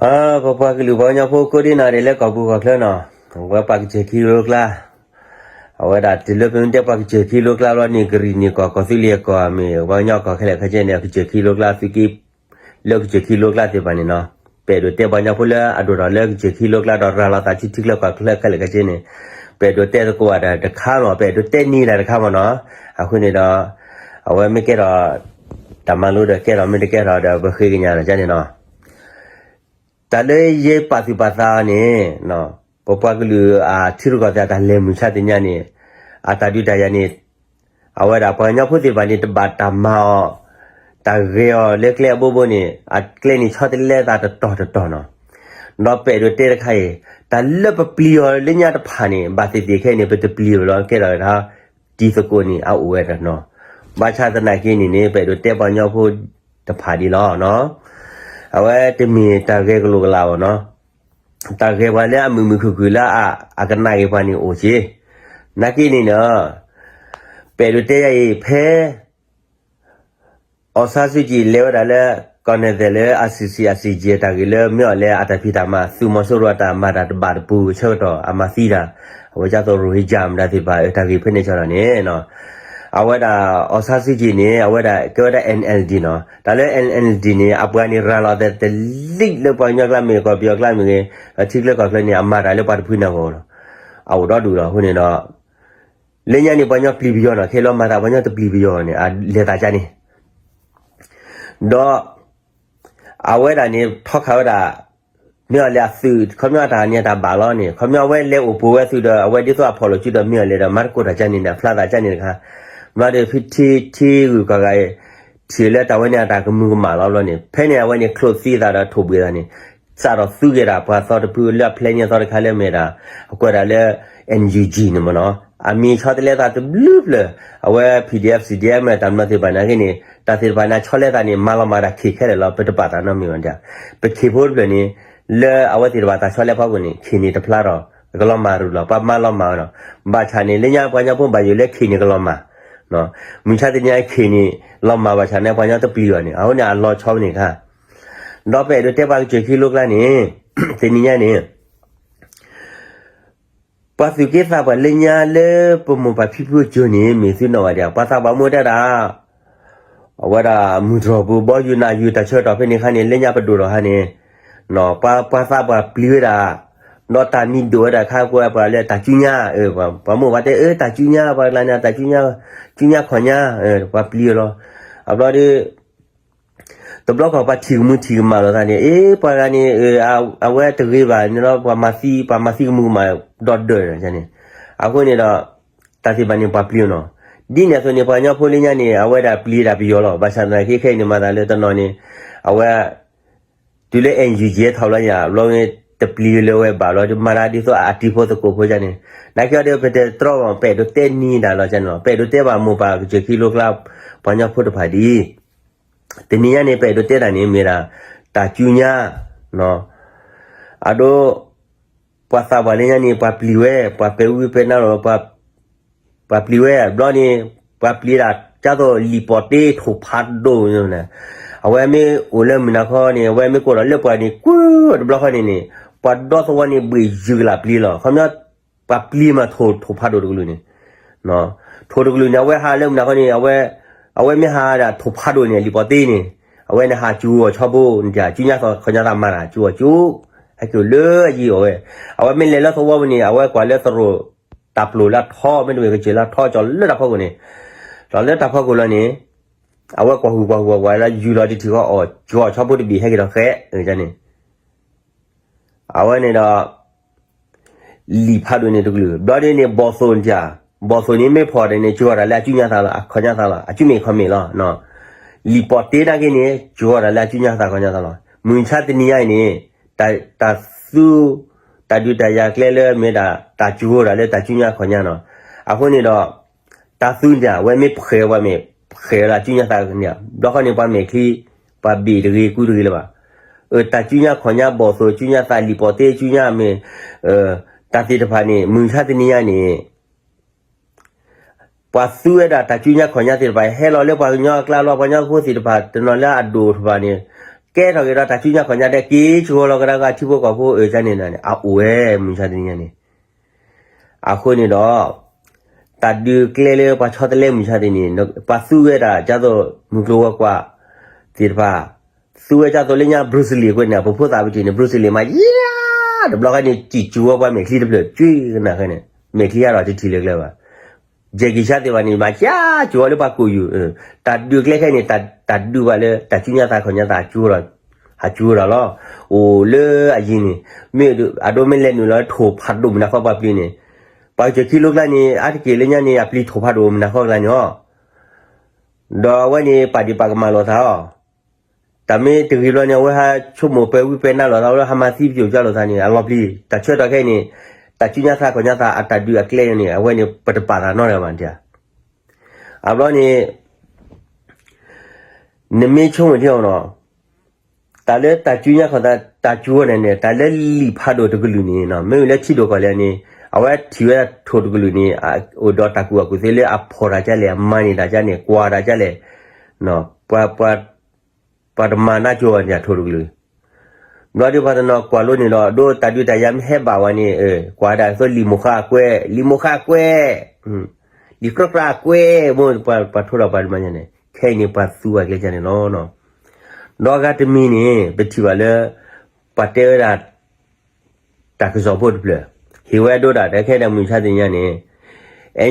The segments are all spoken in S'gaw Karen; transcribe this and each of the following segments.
ပပှၤကလုာ်ပှၤကညီဖိကိးဒံနီၢ်ဒဲးလၢကီၢ်ပူၤကီၢ်ချၢနီၤ, ဝဲပှၤကစၢၢ်ခံလိကျါ, အဝဲဒၣ်တုၤလၢပမ့ၢ်တဲပှၤကစၢၢ်ခံလိကျါလီၤန့ၣ် ကရံၣ်နံၣ်ကီၢ်ကီၢ်သူလ့ၤကီၢ်အမ့ၢ် ပှၤကညီကီၢ်ခဲလၢာ်ခဲဆ့န့ၣ် ကစၢၢ်ခံလိကျါသုးက့ လၢကစၢၢ်ခံလိကျါသ့ၣ်တဖၣ်န့ၣ်နီၤ, ပအဲၣ်ဒိးတဲပှၤကညီဖိလၢအဒိၣ်ထီၣ်လၢကစၢၢ်ခံလိကျါဒီးရၤလီၤသးထံထံချၢကီၢ်ချၢခဲလၢာ်ခဲဆ့န့ၣ်, ပအဲၣ်ဒိးတဲသကိးတၢ်တခါမ့ၢ် ပအဲၣ်ဒိးတဲန့ၢ်တၢ်တခါမ့ၢ်နီၤ, အဃိန့ၣ်ဒီး အဝဲမ့ၢ်ကဲထီၣ် တၢ်မၤလိဒီးကဲထီၣ် မ့ၢ်တကဲထီၣ်ဒီးပဃ့ကညးဒီးကန့ၣ်နီၤ, တၢ်လၢယပာ်သူၣ်ပာ်သးအီၤန့ၣ်, ပပှၤကလုာ်အထံရူၢ်ကီၢ်သဲးတၢ်လဲၤမုၢ်ဆါတနံၤညါန့ၣ်, အတၢ်ဒုးတၢ်ယၤန့ၣ်, အဝဲဒၣ်ပှၤကညီဖိသ့ၣ်တဖၣ်န့ၣ် တဘၣ်တၢ်မၤအီၤ, တၢ်ဂဲၤအီၤလၢကျဲအဘိဘိန့ၣ် အကျဲန့ၣ်ဆီတလဲသးတတီၤတတီၤနီၤ, ဒီးပအဲၣ်ဒိးတဲတခါအံၤ, တၢ်လၢပပျံၤအီၤလၢညါတဖၣ်န့ၣ် ဘၣ်သ့ၣ်သ့ၣ်ခဲအံၤန့ၣ် ပတပျံၤအီၤလီၤ ကဲထီၣ်တၢ် တံၤသကိးန့ၣ် အအိၣ်ဝဲတနီၤ, ဘၣ်ဆၣ်သနာ်က့န့ၣ်န့ၣ် ပအဲၣ်ဒိးတဲပှၤကညီဖိတဖၣ်ဒ်လီၤ, အဝဲတမ့ၢ်တၢ်ဂဲၤကလိာ်ကလာ်ဘၣ်နီၤ, တၢ်ဂဲၤပှၤလၢအမုာ်မုာ်ခုၣ်ခုၣ်လၢအကနၣ်က့ၤပှၤန့ၣ်အိၣ်က့ၤ, နာ်က့န့ၣ်နီၤ, ပအဲၣ်ဒိးတဲယၤအံၤ ဖဲ အောင်ဆန်းစုကြည် လဲၤဝဲဒၣ်လၢ ကီၢ်နဲၣ်သဲးလၢ ICC ICJ တၢ်ဂ့ၢ်လၢမ့ၢ်အီၤလဲၣ် အတၢ်ဖံးတၢ်မၤ သုးမီၤစိရိၤအတၢ်မၤတၢ်တဘၣ်တပူၤဆၢကတီၢ် အမၤသံတၢ်, အဝဲဒ်သိး ရိၣ်ဟ့ၣ်ကၠၣ်မတၤသ့ၣ်တဖၣ် တၢ်ဂ့ၢ်ဖဲန့ၣ်ဆၢကတီၢ်န့ၣ်, အဝဲဒၣ် အောင်ဆန်းစုကြည် န့ၣ် အဝဲဒၣ်ကဲဝဲဒၣ် NLD နီၤ, တၢ်လၢ NLD န့ၣ် အပှၤန့ၣ် ရၤလီၤသးတလံၣ်လၢပှၤကညီကျါမ့ၢ်ဂ့ၤ ကီၢ်ပယီၤကျါမ့ၢ်ဂ့ၤ, ထံချၢကီၢ်ချၢန့ၣ် အမၤတၢ်လၢပှၤတဖုန့ၣ်အဂီၢ်လီၤ, အအိၣ်ဒီဒူၣ်လီၤ အဃိန့ၣ်ဒီး လၢညါန့ၣ် ပှၤကညီပျံၤပယီၤနီၤ, ခဲလၢာ်မၤသးပှၤကညီတပျံၤပယီၤန့ၣ် အလဲၤသးကါန့ၣ်, ဒီး အဝဲဒၣ်န့ၣ် ထီခးဝဲဒၣ်, မ့ၢ်အီၤလဲၣ်အသုး ခီပညီတၢ်န့ၣ်တၢ်ဘၣ်လီၤန့ၣ် ခီပညီအဝဲလဲၤအိၣ်ပိာ်ဝဲသုးဒီး အဝဲဒ်သိးအဖီၣ်လိာ်စုဒီးမ့ၢ်အီၤလဲၣ်ဒီး မၤသကိးတၢ်ကါန့ၣ်ဒီး အဖျါသးကါန့ၣ်တခါ, မၤဒီးဖုထံထံဂုၤကီၢ်ဂၤအံၤ ထံၣ်လၢတၢ်ဝဲန့ၣ်အတၢ်ကမူၤကမၣ်လီၤဘျီန့ၣ် ဖဲန့ၣ်အဝဲန့ၣ်ချိးသံသးဒီးထိၣ်ဘှံးသးန့ၣ်, စးထီၣ်သူက့ၤဒၣ်ပှၤသီတဖုလၢအဖျဲၣ်န့ၢ်သီတခါလၢမ့ၢ်ဒၣ်, အကွဲးဒၣ်လၢ NUG န့ၣ်မ့ၢ်နီၤ, အမံၤဆီတလဲသးတဘျုးဖျၢၣ်, အဝဲ PDF CDF မ့ၢ်တၢ်မနုၤသ့ၣ်တဖၣ်နာ်က့န့ၣ် တၢ်သ့ၣ်တဖၣ်န့ၣ် ဆီလဲသးန့ၣ် မၤလီၤမၢ်ဒၣ်ခ့ၣ်ခဲလၢာ်လီၤ ပတပာ်သးနီတမံၤဘၣ်ဒၣ်, ပခ့ၣ်ဖိတဖျၢၣ်န့ၣ်, လၢအဝဲသ့ၣ်တဖၣ်တၢ်ဆီလဲဖီခိၣ်န့ၣ် ခ့ၣ်န့ၣ်တဖျါထီၣ်, ကလီၤမၢ်ရူၢ်လီၤ ပှၤမၤလီၤမၢ်နီၤ, ဘၣ်ဆၣ်န့ၣ် လၢညါပှၤကညီဖိဘၣ်ယိၣ်လၢခ့ၣ်န့ၣ်ကလီၤမၢ်, မုၢ်ဆါတနံၤအံၤခ့ၣ်န့ၣ် လီၤမၢ်ဘၣ်ဆၣ်န့ၣ် ပှၤကညီတပျံၤအီၤန့ၣ် အဃိန့ၣ်အလီၤဆီန့ၣ်ခါ, ဒီးပအဲၣ်ဒိးတဲပှၤကစၢၢ်ခံလိကျါန့ၣ်, တနံၤညါန့ၣ် ပှၤသူၣ်က့သးပှၢ်လၢညါလၢပမိၢ်ပၢ်ဖံဖုအစိၤန့ၣ် မ့ၢ်သုနီၣ်ဘၣ်ဒံး ပှၤသးပှၢ်မိၢ်တဲဒၣ်, အဝဲဒၣ်မုၢ်တြီၢ်ပူၤ ဘီယူၤနးယူၤတၢ်ဆၢကတီၢ်ဖဲန့ၣ်ခါန့ၣ် လၢညါပဒိၣ်ထီၣ်ခါန့ၣ်, ပှၤသးပှၢ်ပျံၤဝဲဒၣ်, ဒီးတၢ်မံၤဒိၣ်ဝဲဒၣ်ခါကွဲးပှၤလၢတၢ်ကၠူညါ, ပှၤမိၢ်ပှၤတဲအၢတၢ်ကၠူညါ ပှၤကျါန့ၣ် တၢ်ကၠူညါ, ကၠူညါခီၣ်ညါ, ပှၤပျံၤလီၤ, အဘျီဒီး တဘျီခီၣ်ပှၤထံၣ်ကမူထံၣ်ကမၣ်လိာ်သးန့ၣ် အ့ပှၤဂၤန့ၣ်, အဝဲတဂ့ၤဘၣ်န့ၣ်လီၤ ပှၤမၤသံ ပှၤမၤသံကမူကမၣ်ဒီးဒၢးန့ၣ်, အဃိန့ၣ်ဒီး, တၢ်သ့ၣ်တဖၣ်န့ၣ်ပှၤပျံၤနီၤ, ဒ်န့ၣ်အသိးန့ၣ် ပှၤကညီဖိလၢညါန့ၣ် အဝဲဒၣ်ပျံၤဒၣ်ပယီၤလီၤ ဘၣ်ဆၣ်သနာ်က့ခဲအံၤန့ၣ် မၤသးလၢတနီၤန့ၣ်, အဝဲ တုၤလၢ NUG ထီၣ်ဘျီညါ ဘျီန့ၣ် တပျံၤလၢၤဝဲဘၣ်လီၤ မၤတၢ်ဒ်သိးအတံၤဖိသကိးဖိယါန့ၣ်, နာ်က့အီၤဒီး ပတတြီဘၣ် ပအဲၣ်ဒိးတဲန့ၢ်ဒၣ်လီၤန့ၣ်လီၤ ပအဲၣ်ဒိးတဲဘၣ်မိၢ်ပၢ်ကစၢၢ်ခံလိကျါ ပှၤကညီဖိတဖၣ်ဒ်အံၤ, တနံၤညါန့ၣ် ပအဲၣ်ဒိးတဲတၢ်န့ၣ် မ့ၢ်ဒၣ် တၢ်ကၠူညါ, အဒိ ပှၤသးပှၢ်လၢညါန့ၣ် ပှၤပျံၤဝဲ ပှၤပဲာ်ဝံပဲာ်နါလီၤ ပှၤပျံၤဝဲ ဘျီန့ၣ် ပှၤပျံၤဒၣ် ကၢ်သိးလံာ်ပီၣ်တ့ထိၣ်ဖးဒိၣ်န့ၣ်, အဝဲမ့ၢ်အိၣ်လၢမုၢ်နၤခီန့ၣ် အဝဲမ့ၢ်ကိးဒီးလၢပှၤန့ၣ် ကွၢ်တဘျီဃီန့ၣ်န့ၣ် ပှၤဒီသဝီန့ၣ် ဘှ့ၣ်ယုၢ်ကလာ်ပျံၤလီၤ ခီပညီ ပှၤပျံၤမးထိၣ်ဖးဒိၣ်တကလုာ်န့ၣ်, ထိၣ်တကလုာ်န့ၣ် အဝဲဟးလၢမုၢ်နၤခီန့ၣ် အဝဲမ့ၢ်ဟးဒၣ်ထိၣ်ဖးဒိၣ်န့ၣ် လံာ်ပီၣ်တ့န့ၣ်, အဝဲန့ၣ်ဟးစူၤအီၤဆီဖိန့ၣ် ကၠူညါသီခီညါသးမၤတၢ် စူၤအီၤစူၤ, ဟဲက့ၤလၢအယံၤအီၤဝဲ, အဝဲမ့ၢ်လဲၤလၢသဝီပူၤန့ၣ် အဝဲကွၢ်လၢသရိာ် တၢ်ပျိာ်လၢအထီ မ့တမ့ၢ်ကစၢၢ်လၢအထီ ကၠီၤလၢတၢ်ဖီခိၣ်န့ၣ်, ကၠီၤလၢတၢ်ဖီခိၣ်လီၤန့ၣ်, အဝဲကွၢ်ဟူးကွၢ်ဟူးကွၢ်ကွၢ်လၢယူၤလီၤတထံၣ်ဃီအီၤ ကၠီၤဆီဖိတဘ့ၣ်ဟဲက့ၤဒီးဃဲန့ၣ် အဝဲန့ၣ်ဒီး လံာ်ဖးဒိၣ်န့ၣ်တကလုာ် ဘျီဒ်န့ၣ် ဘီၣ်သိၣ်န့ၣ်, ဘီၣ်သိၣ်န့ၣ်မ့ၢ်ဖီၣ်ဒ်န့ၣ် ကၠီၤတၢ်လၢအကၠူညါသးလီၤ အခီညါသးလီၤ အကၠူမ့ၢ်ခီမ့ၢ်လီၤ, လံာ်ပီၣ်တ့နာ်က့န့ၣ် ကၠီၤတၢ်လၢအကၠူညါသးခီညါသးလီၤ မုၢ်ဆါတနံၤညါအံၤန့ၣ်, တၢ်သူ တၢ်ဒုးတၢ်ယၤကျဲလၢမ့ၢ်ဒၣ် တၢ်ကၠီၤတၢ်လၢတၢ်ကၠူညါခီညါနီၤ, အဃိန့ၣ်ဒီး တၢ်သူန့ၣ် အဝဲမ့ၢ်ဖှဲးဝဲမ့ၢ် ဖှဲးလၢကၠူညါသးန့ၣ် ဘျီဃီန့ၣ် ပှၤမဲာ်ချံ ပှၤဘ့ၣ်တဂ့ၤကူတဂ့ၤလၢၤဘၣ်, တၢ်ကၠူညါခီညါ ဘီၣ်သိၣ်ကၠူညါသး လံာ်ပီၣ်တ့ကၠူညါမ့ၢ်, တၢ်သ့ၣ်တဖၣ်န့ၣ် မုၢ်ဆါတနံၤညါန့ၣ် ပှၤသူဝဲဒၣ်တၢ်ကၠူညါခီညါသ့ၣ်တဖၣ် ဟဲလီၤလၢပှၤကညီအကျါလီၤ ပှၤကညီဖိသ့ၣ်တဖၣ် တနီၤလၢအဒိၣ်တဖၣ်န့ၣ်, ကဲထီၣ်က့ၤဒီးတၢ်ကူၣ်ညါခီၣ်ညါဒဲး က့ၤဆှၢလီၤကဒါက့ၤအထံဖိကီၢ်ဖိအၢၣ်ကန့ၣ်န့ၣ် အအိၣ်ဝဲမုၢ်ဆါတနံၤညါန့ၣ် အဃိန့ၣ်ဒီး တၢ်ဒုးကျဲလၢပှၤဆီတလဲမုၢ်ဆါတနံၤန့ၣ် ပှၤသူဝဲဒၣ်ကၢ်သိးမုၢ်ကျိၤဝဲၤကွာ်သ့ၣ်တဖၣ် သူဝဲကၢ်သိးလၢညါ Bruce Lee ကွဲန့ၣ် ပဖိသၣ်ပတံၢ်န့ၣ် Bruce Lee မၤယါ တဘျီဃီန့ၣ် စံၣ်စူၤဝဲပှၤမဲာ်ချံတဖျၢၣ် ကၠွ့ကနၣ်ဃဲန့ၣ် မဲာ်ချံဟးထီၣ်တထံၣ်လၢကျဲဘၣ် Jackie Chan သ့ၣ်တဖၣ်န့ၣ် မၤယါစူၤဝဲလၢပှၤကိာ်ယူၤ တၢ်ဒုးကျဲခဲန့ၣ် တၢ်ဒုးဘၣ်လၢ တၢ်ကူၣ်ညါသးခီၣ်ညါသးစူၤဒီး ဟးစူၤဝဲဒၣ်လီၤ အိၣ်လၢအယံၤန့ၣ် မ့ၢ်အဒိမ့ၢ်လဲၤနုာ်လီၤထိၣ်ဖးဒိၣ်မုၢ်နၤဃီပှၤပျံၤန့ၣ် ပှၤကစၢၢ်ခံလိကျါန့ၣ် အါတက့ၢ်လၢညါန့ၣ် အပျံၤထိၣ်ဖးဒိၣ်မုၢ်နၤဃီကျါန့ၣ်အီၤ ဒီးအဝဲန့ၣ် ပာ်ဒံးပာ်ကမၣ်လိာ်သးအီၤ တၢ်မ့ၢ်တဂ့ၤဘျီန့ၣ် အဝဲဟးဆိကမိၣ်ပဲာ်ဝံပဲာ်နါလိာ်သး အဝဲဟးမၤသံပယိာ်ကၠီလိာ်သးန့ၣ် အလီၤပျံၤ တၢ်ဆၢကတီၢ်ခဲအံၤန့ၣ် တၢ်ကူၣ်ညါသးခီၣ်ညါသးအတၢ်ဒုးအကျဲန့ၣ် အဝဲန့ၣ် ပတပာ်သးနီတဂၤဘၣ်န့ၣ် အဘျီန့ၣ် နမ့ၢ်ဆိကမိၣ်ထံအီၤနီၤ တၢ်လၢတၢ်ကူၣ်ညါခီၣ်သး တၢ်ကူၣ်အီၤန့ၣ်န့ၣ် တၢ်လၢလံာ်ဖးဒိၣ်တကလုာ်န့ၣ်နီၤ မ့မ့ၢ်လၢထံဒိၣ်ကီၢ်လဲၣ်န့ၣ် အဝဲထံၣ်ဝဲဒၣ်ထိၣ်တကလုာ်န့ၣ် အိၣ်ဒီးတၢ်ကူၣ်ဘၣ်ကူၣ်သ့လၢအဖီၣ်တၢ်ကလဲၣ် အမၤန့ၢ်တၢ်ကလဲၣ် ကွၢ်တၢ်ကလဲၣ် ပှၤ ပှၤတမၤနါကၠိအီၤန့ၣ် ထိၣ်တကလုာ် ဘျီဒုးပှၤတနီၤကွၢ်လိန့ၣ်ဒီး ဒိတၢ်ဒုးတၢ်ယၤမ့ၢ်ဟဲဘၣ်ဝဲန့ၣ် ကွၢ်ဒၣ်သိးလံာ်မိၢ်ဃါအကွဲး လံာ်မိၢ်ဃါအကွဲး လံာ်ကြီကြးအကွဲး မ့ၢ်ပှၤထိၣ်ဒီးပှၤတမၤညါန့ၣ် ခဲအံၤန့ၣ် ပှၤသူဝဲကျဲကန့ၣ်လီၤ. ဒီးအဂၤတမံၤန့ၣ် ပထံၣ်ဘၣ်လၢ ပှၤတဲဝဲဒၣ် တၢ်ကစီၣ်ဖိတဖျၢၣ် ဟ့ၣ်ဝဲဒိဒၣ်တၢ်ခဲဒၣ်မုၢ်ဆါတနံၤညါန့ၣ်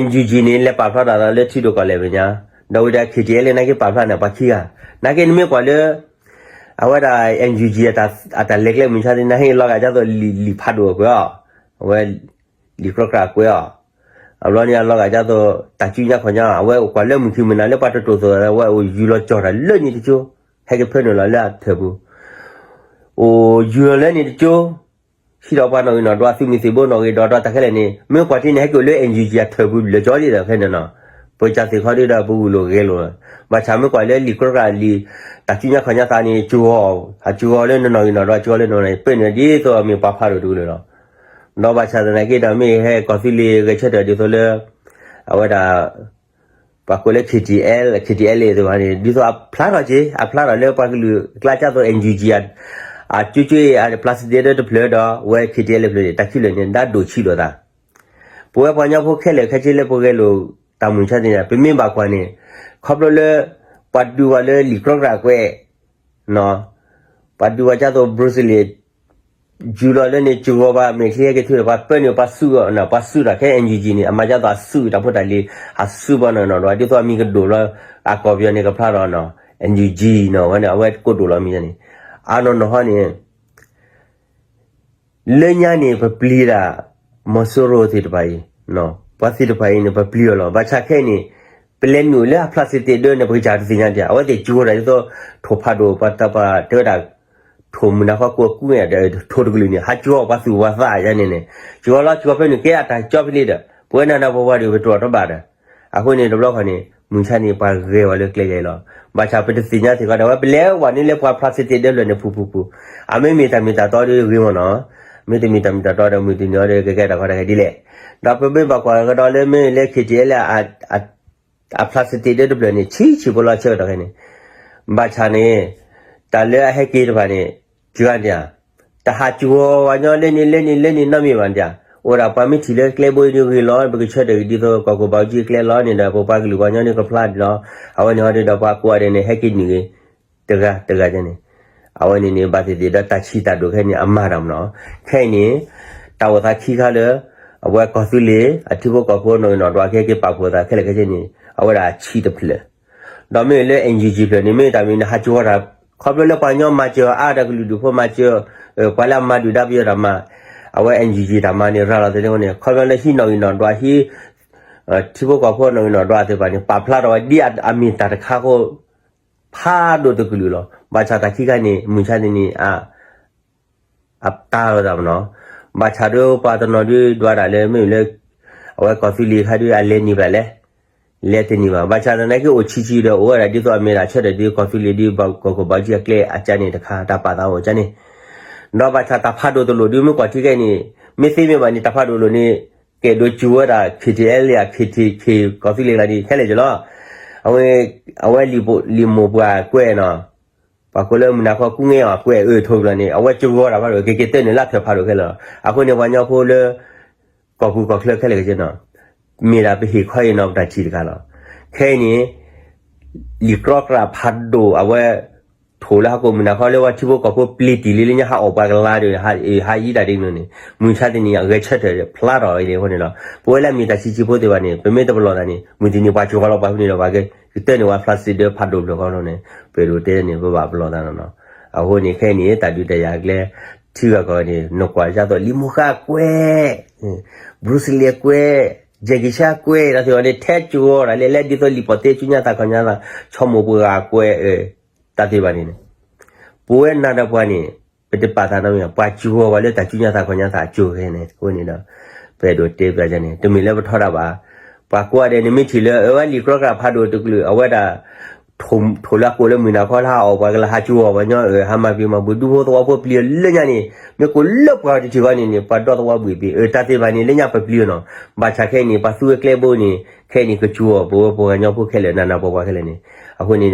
NUG န့ၣ် လဲၤပာ်ဖျါတၢ်သးလၢထံဒိၣ်ကီၢ်လဲၣ်မဲာ်ညါ ဒီးဝံၤဒီး KTLA နာ်က့ပာ်ဖျါန့ၣ် ပှၤခံဂၤ နာ်က့နမ့ၢ်ကွၢ်လၢ အဝဲဒၣ် NUG အတၢ်လဲၤကျဲမုၢ်ဆါတနံၤညါ ဟ့ၣ်လီၤဂာ်ဒ်သိးလံာ်ဖးဒိၣ်အကွဲးအီၤ အဝဲ လံာ်ကြီကြးအကွဲးအီၤ အဘျီန့ၣ်အလီၤဂာ်ဒ်သိး တၢ်ကူၣ်ညါခီၣ်ညါ အဝဲအိၣ်ကွၢ်လၢမုၢ်ခံမုၢ်နၤလၢပှၤတတိာ်သိး အဝဲအိၣ်ယူၤလီၤကၠီၣ်တၢ်လၢန့ၣ်တကၠိ ဟဲက့ၤဖၢနုာ်လီၤလၢအထၢၣ်ပူၤ အိၣ်ယူၤလီၤလၢန့ၣ်တကၠိ ဟံးဒီးပှၤနီၣ်ဂံၢ်နီၣ်ဒွး သုးမုၢ်သံၣ်ဘိနီၣ်ဂံၢ်ဒီးဒီးတၢ်ခဲလၢာ်န့ၣ် မ့ၢ်ကွၢ်ထံန့ၣ် ဟဲက့ၤအိၣ်လၢ NUG အထၢၣ်ပူၤလၢာ်ကၠီလံဒီးခဲန့ၣ်နီၤ ပကစၢ်သ့ၣ်ခီဒုဒီးပဂုာ်လိာ်ဂဲၤလိာ် ဘၣ်ဆၣ်မ့ၢ်ကွၢ်လၢလံာ်ကြီကြးလံာ် တၢ်ကူၣ်ညါခီၣ်ညါသးန့ၣ် ကၠီၣ် ဟးကၠီၣ်လၢနနီၣ်ဂံၢ်နီၣ်ဒွး ကၠီၣ်လၢနနီၣ်ဂံၢ် ပၢနုာ်ဒ်သိးအမ့ၢ်ပှၤဖးဒိၣ်တကလုာ်လီၤ ဒီးဘၣ်ဆၣ်သနာ်က့ဒီး မ့ၢ်ဟဲကီၢ်သူလ့ၤဂဲၤဆၢထၢၣ်ဒ်သိးလၢ အဝဲဒၣ် ပှၤကိးလၢ KTL KTLA သ့ၣ်တဖၣ်န့ၣ် ဒ်သိးအဖျါထီၣ်က့ၤ အဖျါထီၣ်လၢပှၤကလုာ်အကျါ ကၢ်သိး NUG အကၠွ့ကၠွ့အ plastic ဒၢတဖျၢၣ်ဒီး ဝဲ KTLA တဖျၢၣ်န့ၣ် တၢ်ခံဖျၢၣ်န့ၣ် ဒၣ်ဒိၣ်ဆံးလိာ်သး ပဝဲပှၤကညီဖိခဲလၢာ်ခဲဆ့လၢပဂဲၤလိာ်တၢ်မုၢ်ဆါတနံၤညါ ပမ့ၢ်ဘၣ်ကွၢ်န့ၣ် ခီဖျိလၢ ပှၤဒုးဝဲလၢလံာ်ကြီကြးကွဲး ပှၤဒုးဝဲကၢ်သိး Bruce Lee ယူၤလီၤလၢန့ၣ် ကၠီၣ်ဝဲဘၣ်မဲာ်ချံဟဲက့ၤထုးဒီး ပှၤပၢနုာ်ပှၤစုၣ်အီၤ ပှၤစုၣ်တၢ်ခဲ NUG န့ၣ် အမၤကၢ်သိးအစုၣ်တၢ်ဖိတၢ်လံၤ အစုၣ်ပှၤနီၣ်ဂံၢ်နီၣ်ဒွး ဒ်သိးအမံၤကဒိၣ်လီၤ အကီၢ်ပယီၤန့ၣ်ကဖျါဒီး NUG နီၤ ဝဲန့ၣ် အဝဲကိးဒိၣ်လီၤမံၤန့ၣ် အနီၢ်နီၢ်ဟီန့ၣ် လၢညါန့ၣ် ပပျံၤဒၣ် မီၤစိရိၤသ့ၣ်တဖၣ်အံၤ ပှၤသ့ၣ်တဖၣ်အံၤန့ၣ် ပပျံၤအီၤလီၤ. ဘၣ်ဆၣ်ခဲအံၤန့ၣ် ပလဲၤနုာ်လၢအ plastic ဒၢန့ၣ် ပကစၢ်တသ့ၣ်ညါဒံး အဝဲသ့ၣ်ကၠီၣ်တၢ်ဒ်သိး ထိၣ်ဖးဒိၣ် ပှၤတၢ်ပှၤတဲဝဲဒၣ် ထိၣ်မုၢ်နၤဃီကိးကူန့ၣ် ထိၣ်တကလုာ်န့ၣ် ဟးကၠီၣ်ပှၤသူၣ်ပှၤသးယါန့ၣ်န့ၣ် ကၠီၣ်လီၤကၠီၣ်ဖဲန့ၣ် ကဲအတၢ်ကၠီၣ်ဖဲန့ၣ်ဒီး ပဝဲနၤနၤပှၤပှၤဒုးပတြီၢ်တဘၣ်ဒီး အဃိန့ၣ် တဘျီဃီန့ၣ် မုၢ်ဆါန့ၣ် ပှၤဂဲၤဝဲလၢကျဲဂဲၤလီၤ. ဘၣ်ဆၣ်ပတသ့ၣ်ညါသ့ၣ်ဃီဒီး ဝဲပလဲၤဝဲန့ၣ်လၢပှၤ plastic ဒၢဖျၢၣ်န့ၣ် ဖုဖုဖု အမ့ၢ်မ့ၢ်တၢ်မ့ၢ်တၢ်တီဒီးဂ့ၤမ့ၢ်နီၤ, မ့ၢ်တမ့ၢ်တၢ်မ့ၢ်တၢ်တီဒီး မုၢ်တနံၤအံၤဒီး ကကဲတၢ်ကီတၢ်ခဲဒ်လဲၣ်. ဒီးပမ့ၢ်ဘၣ်ကွၢ်ကဒီးလၢမ့ၢ်လၢ KTLA အ plastic ဒၢတဖျၢၣ်န့ၣ် ဆံးဆံးဖိလီၤဆၢကတီၢ်ခဲအံၤန့ၣ်, ဘၣ်ဆၣ်န့ၣ် တၢ်လၢအဟဲက့ၤတဖၣ်န့ၣ် စှၤန့ၣ်ဧါ, တဟးကၠီဝဲညီလၢန့ၣ်လၢန့ၣ်လၢန့ၣ်နီတမံၤဘၣ်န့ၣ်ဧါ, အိၣ်ဒၣ်ပှၤမ့ၢ်ထံၣ်လၢကျဲဘိအံၤဒုးဂ့ၤလီၤ, ပကဆၢထၢၣ်က့ၤဒ်သိး ကီၢ်ခိၣ်ဘၣ်အူကၠံအကျဲလီၤန့ၣ်ဒီး ပပှၤကလုာ်ပှၤကညီန့ၣ်ကဖျါဒံးလီၤ, အဝဲန့ၣ်ဟီဒုးဒီးပှၤကိးဂၤဒဲးန့ၣ် ဟဲက့ၤနုာ်ဂ့ၤ တဂၤတဂၤန့ၣ်, အဝဲန့ၣ်န့ၣ် ဘၣ်သ့ၣ်သ့ၣ်ဒီးတၢ်ဆံးတၢ်ဒိၣ်ခဲအံၤန့ၣ် အမၤတၢ်မနီၤ, ခဲအံၤန့ၣ် တၢ်အိၣ်သးခံခါလၢ အဝဲကီၢ်သူလ့ၤ အထံဖိကီၢ်ဖိနီၣ်ဂံၢ်နီၣ်ဒွးကဟဲက့ၤပာ်ဖှိၣ်သးခဲလၢာ်ခဲဆ့န့ၣ် အဝဲဒၣ်အဆံးတဖျၢၣ်, ဒီးမ့ၢ်လၢ NUG ဖျၢၣ်န့ၣ် မ့ၢ်တၢ်မ့ၢ်န့ၣ် ဟးကၠီဝဲဒၣ် ခီဖျိလၢပှၤကညီမၤစၢၤအါ တၢ်ကလုာ်ဒူၣ်ဖိမၤစၢၤ ပှၤလၢအမၤဒုၣ်ဒါပယီၤတၢ်မၤ, အဝဲ NUG တၢ်မၤန့ၣ် ရၤလီၤသ့ၣ်န့ၣ်အဃိန့ၣ် ခီဖျိလၢဟံးနီၣ်ဂံၢ်နီၣ်ဒွးဟံး ထံဖိကီၢ်ဖိနီၣ်ဂံၢ်နီၣ်ဒွးသ့ၣ်တဖၣ်န့ၣ် ပာ်ဖျါထီၣ်ဝဲဒ်အမ့ၢ်တၢ်တခါအဃိ ဖးဒိၣ်တကလုာ်လီၤ. ဘၣ်ဆၣ်တၢ်ခံခါန့ၣ် မုၢ်ဆါတနံၤ အတၢ်လီၤသးမနီၤ, ဘၣ်ဆၣ်ဒ်ပှၤတနီၤဒုးဒွးဒၣ်လၢမ့ၢ်လၢ အဝဲကီၢ်သူလ့ၤခါဒုးအလဲၤနံၤဘၣ်လဲၣ်, လဲၤတနံၤဘၣ်, ဘၣ်ဆၣ်သနာ်က့အိၣ်ဆံးဆံးဒီး အိၣ်ဝဲဒၣ်ဒ်သိးအမ့ၢ်ဒၣ်ဆၢထၢၣ်ဒ်ကီၢ်သူလ့ၤဒ်ကီၢ်ခိၣ်ဘၣ်အူကၠံအကျဲအကၠါန့ၣ်တခါ တၢ်ပာ်သးအိၣ်ကၠါန့ၣ်, ဒီးဘၣ်ဆၣ်တၢ်ဖးဒိၣ်တလိၣ်ဒုး မ့ၢ်ကွၢ်ထံခဲအံၤန့ၣ် မ့ၢ်သ့မ့ၢ်ဘၣ်န့ၣ် တၢ်ဖးဒိၣ်တလိၣ်န့ၣ် ကဲဒိးစူၤဝဲဒၣ် KTLA KTK ကီၢ်သူလ့ၤကျါန့ၣ် ခဲလၢာ်က့ၤလီၤ. အဝဲ အဝဲလံာ်မိၢ်ပှၢ်ကွဲးနီၤ ပှၤကိးလၢမုၢ်နၤခီကူၣ်ငဲအီၤကွဲးအၢထိကျီၤန့ၣ် အဝဲကဝီၤတၢ်ဖးဒိၣ် ကက့ၤတဲန့ၣ်လၢထွဲးဖးဒိၣ်ခဲလၢာ်လီၤ. အဃိန့ၣ် ပှၤကညီဖိလၢ ကီၢ်ပူၤကီၢ်ချၢခဲလၢာ်ကကဲနီၤ, မ့ၢ်ဒၣ်ပဟ့ၣ်ခီအံၤနီၤပတၢ်ထံၣ်တခါလီၤ. ခဲအံၤန့ၣ် လံာ်ကြီကြၢ်ဖးဒိၣ်အဝဲ ထိၣ်လၢဟးကိးမုၢ်နၤခီလၢပှၤထံဖိကီၢ်ဖိပျံၤတံၢ်လံလၢညါ ဟးအီၣ်ပှၤကလါဒီး ဟးယံၤတၢ်ဒ်န့ၣ်န့ၣ် မုၢ်ဆါတနံၤအဂဲၤဆၢထၢၣ်ဖျါထီၣ်အံၤန့ၣ်အဃိန့ၣ်လီၤ. ပဝဲလၢအမ့ၢ်တၢ်ဆံးဆံးဖိသ့ၣ်တဖၣ်န့ၣ် ပမ့ၢ်တပလီၢ်သးန့ၣ် မုၢ်တနံၤပှၤကဝီၤလီၤပှၤဖဲန့ၣ်ဒီး ပှၤကကတၢၢ်န့ၢ်ဝဲ plastic ဒီးဖးဒိၣ်ဖျၢၣ်ဃီလီၤန့ၣ် ပအဲၣ်ဒိးတဲန့ၣ် ပဘၣ်ပလီၢ်သးနီၤနီၤ. အဃိန့ၣ် ခဲအံၤန့ၣ် တၢ်ဒုးတၢ်ယၤကျဲ ထံဂၤကီၢ်ဂၤန့ၣ် နကွၢ်ဒ်သိး လံာ်မိၢ်ဃါကွဲး Bruce Lee ကွဲး Jackie Chan ကွဲး ဒီးသ့ၣ်ဝဲန့ၣ် ထဲကဝီၤတၢ်လဲၣ်လဲၣ် ဒ်သိးလံာ်ပီၣ်သ့ ဆူညါသးခီၣ်ညါသး ဆီမိၢ်ပှၢ်ဂၤကွဲး တၢ်သ့ၣ်တဖၣ်န့ၣ်န့ၣ် ပဝဲနၤဒီးပှၤန့ၣ် ပတပာ်သးနီတမံၤ ပှၤကဝီၤပှၤလၢတၢ်ဆူညါသးခီၣ်ညါသးအကၠိၤခဲန့ၣ် အဃိန့ၣ်ဒီး ပအဲၣ်ဒိးတဲပျးန့ၣ် တမ့ၢ်လၢပထီဒါဘၣ် ပှၤကိးဂၤဒဲးန့ၣ် မ့ၢ်ထံၣ်လၢအဝဲလံာ်ကြီကြၢ်ဖးဒိၣ်တကလုာ် အဝဲဒၣ် ထိၣ်လၢအကိးလၢမုၢ်နၤခီလၢဟးအီၣ် ပှၤကလါဟးကဝီၤပှၤညီ ဟးမၤပျံၤမၤဖုး ဒူဖိသဝီဖိပျံၤလၢညါန့ၣ် မ့ၢ်ကိးလၢပှၤတထံၣ်ဃီန့ၣ်န့ၣ် ပှၤဒီသဝီဘှံးဘ့ၣ် တၢ်သ့ၣ်တဖၣ်န့ၣ် လၢညါပပျံၤအီၤနီၤ. ဘၣ်ဆၣ်ခဲအံၤန့ၣ် ပှၤသူဝဲကျဲဘိန့ၣ် ခဲအံၤန့ၣ် ကကဝီၤ ပဝဲပှၤကညီဖိခဲလၢာ် နးနးပှၤပှၤခဲလၢာ်န့ၣ် အဃိန့ၣ်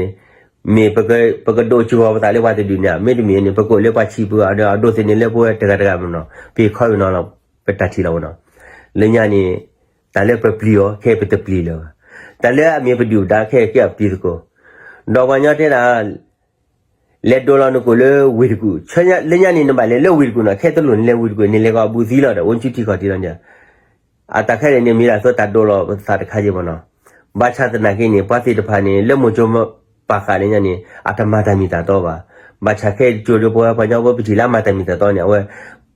မ့ၢ်ပကဒိးကဝီၤပသးလၢပှၤတဒုးန့ၣ် မ့တမ့ၢ်န့ၣ် ပကအိၣ်လၢပှၤဆံးပှၤဒီး အဒိးသန့ၤလၢပဝဲတဂၤတဂၤမ့ၢ်နီၤ. ပဟ့ၣ်ခီအံၤနီၤလီၤ ပတၢ်ထံၣ်လီၤဝဲနီၤ. လၢညါန့ၣ် တၢ်လၢပပျံၤအီၤ ခဲအံၤပတပျံၤလၢၤဘၣ်. တၢ်လၢအမ့ၢ်ပဒုၣ်ပဒါခဲအံၤ ကဲအပျံၤသကိး ဒီးပှၤညီတဲဒၣ် လဲၤဒိးလီၤနကိာ်လၢဝ့ၢ်တကူၣ် လၢညါန့ၣ် နဘၣ်လဲၤလၢဝ့ၢ်တကူၣ်နီၤ ခဲတလိၣ်နလဲၤဝ့ၢ်တကူၣ် နလဲၤကီးအဘူးသံလီၤဒီး အိၣ်ဆူထံခီၣ်ထံးလီၤန့ၣ် အတၢ်ခဲလၢာ်န့ၣ် မ့ၢ်ဒၣ်သိးတၢ်ဒိးလီၤပသးတခါက့မ့ၢ်နီၤ. ဘၣ်ဆၣ်သနာ်က့န့ၣ် ပှၤသ့ၣ်တဖၣ်န့ၣ် လၢမိၢ်ကၠိပာ်ဃာ်လၢညါန့ၣ် အတမၤတၢ်မ့ၢ်တၢ်တီဘၣ်. ဘၣ်ဆၣ်ခဲအံၤကၠိဒီးပဝဲပှၤကညီဖိပထံၣ်လၢအမၤတၢ်မ့ၢ်တၢ်တီန့ၣ် အဝဲ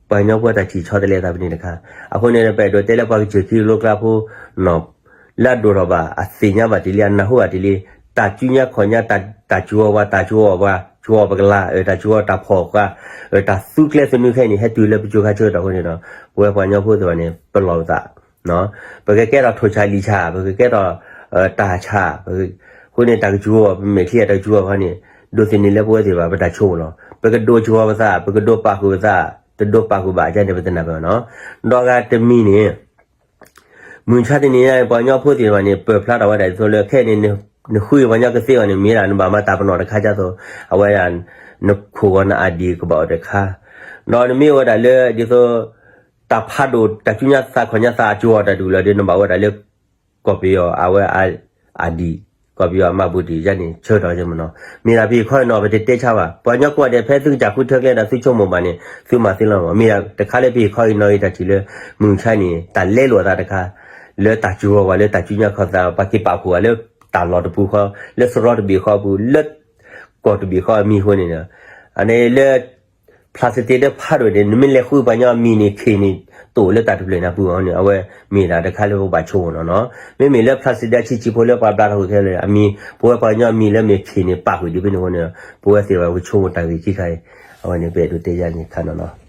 ပှၤကညီဖိတၢ်ထံၣ်ဆီတလဲသးဖဲန့ၣ်တခါ. အဃိန့ၣ် ပအဲၣ်ဒိးတဲလၢပှၤကစၢၢ်ခံလိကျါဖိနီၤ လၢအဒိၣ်ထီၣ်ဘၣ် အသ့ၣ်ညါဘၣ်တ့ၢ်လံ အနၢ်ဟူဘၣ်တ့ၢ်လံ တၢ်ဆူညါခီၣ်ညါ တၢ်ကဝီၤပှၤ တၢ်ကဝီၤပှၤ ကဝီၤပကလါ တၢ်ကဝီၤတၢ်ဖီၣ်ဃာ် တၢ်သူကျဲသနူခဲအံၤန့ၣ် ဟဲတုၤလၢပကၠိခါဆၢကတီၢ်အဃိန့ၣ်ဒီး ပဝဲပှၤကညီဖိသ့ၣ်တဖၣ်န့ၣ် ပလီၢ်ပသး ပကကဲထီၣ်ထိၣ်ဆၣ်လံာ်ဆၣ် ပကကဲထီၣ် တၢ်ဆၣ် အဃိန့ၣ် တၢ်ကကဝီၤ ပမဲာ်ချံအတၢ်ကကဝီၤခီန့ၣ် ဒိးသန့ၤလၢပဝဲသ့ၣ်တဖၣ် ပတၢ်ဆိကမိၣ်လီၤ. ပကဒိးကဝီၤပသး ပကဒိးပာ်ဃုာ်ပသး တဒိးပာ်ဃုာ်ဘၣ်အကါန့ၣ် ပတနၢ်ပၢၢ်နီၤ. ဒီးဂၤတမံၤန့ၣ် မုၢ်ဆါတနံၤညါ ပှၤကညီဖိသ့ၣ်တဖၣ်န့ၣ် ပၢၢ်ဖျါထီၣ်ဝဲဒၣ်ဒ်သိးလၢခဲအံၤန့ၣ် နဃုပှၤကညီကသ့အီၤန့ၣ် မ့ၢ်ဒၣ်နဘၣ်မၤတၢ်ပနီၣ်တခါဒ်သိး အဝဲဒၣ် နခိၣ်ဂီၤနအဒံၣ်ကဘၣ်အိၣ်တခါ ဒီးနမ့ၢ်အိၣ်ဝဲဒၣ်လၢဒ်သိး တၢ်ဖးဒိၣ်တၢ်ဆူညါသးခီၣ်ညါသးအကဝီၤတၢ်ဒုးလီၤဒီး နဘၣ်အိၣ်ဝဲဒၣ်လၢ ကီၢ်ပယီၤအဝဲအဒံၣ် ကီၢ်ပယီၤအမၤဘူးတံၢ်ယါန့ၣ် ဆၢထီၣ်က့မ့ၢ်နီၤ. မ့ၢ်ဒၣ်ပဟ့ၣ်ခီအံၤနီၤ ပတတဲဆါဘၣ်. ပှၤကညီကိးဂၤဒဲး ဖဲသုကစၢ်ဃုထၢကျဲဒီးသုဆိကမိၣ်ဘၣ်န့ၣ် သုမၤသ့လီၤမး. မ့ၢ်ဒၣ်တခါလၢပဟ့ၣ်ခီအံၤနီၤ ယတၢ်ထံၣ်လၢ မုၢ်ဆါန့ၣ် တၢ်လဲလိာ်အသးတခါ လၢတၢ်ကဝီၤပှၤလၢတၢ်ဆူညါခီၣ်သး ပှၤက့ၤပာ်ဖှိၣ်ဘၣ်လၢတၢ်လီၢ်တပူၤဃီ လၢသရီတဘ့ၣ်ဃီအပူၤ လၢကီၢ်တဘ့ၣ်ဃီအမံၤအဃိန့ၣ်ဒီး အန့ၣ်လၢ plastic ဒီးဖးဒိၣ်န့ၣ် နမ့ၢ်လဲၤဃုပှၤကညီအမံၤန့ၣ် ခ့ၣ်န့ၣ် တအိၣ်လၢတၢ်တဖျၢၣ်န့ၣ်အပူၤအီၤန့ၣ် အဝဲမ့ၢ်ဒၣ်တခါလၢပဘၣ်ဆိကမိၣ်နီၤနီၤ. မ့မ့ၢ်လၢ plastic ဒီးဆံးဆံးဖိလၢပှၤဘျါထီၣ်ဃုာ်ခဲလၢာ် အမံၤ ပဝဲပှၤကညီအမံၤလၢမ့ၢ်ခ့ၣ်န့ၣ် ပာ်ဃုာ်ဒံးဖဲန့ၣ်အဃိန့ၣ် ပဝဲသ့ၣ်တဖၣ်ပကဆိကမိၣ်တၢ်ဂ့ၢ်ခံခါအံၤ အဝဲန့ၣ် ပအဲၣ်ဒိးတဲယါန့ၣ်ခါနီၤနီၤ.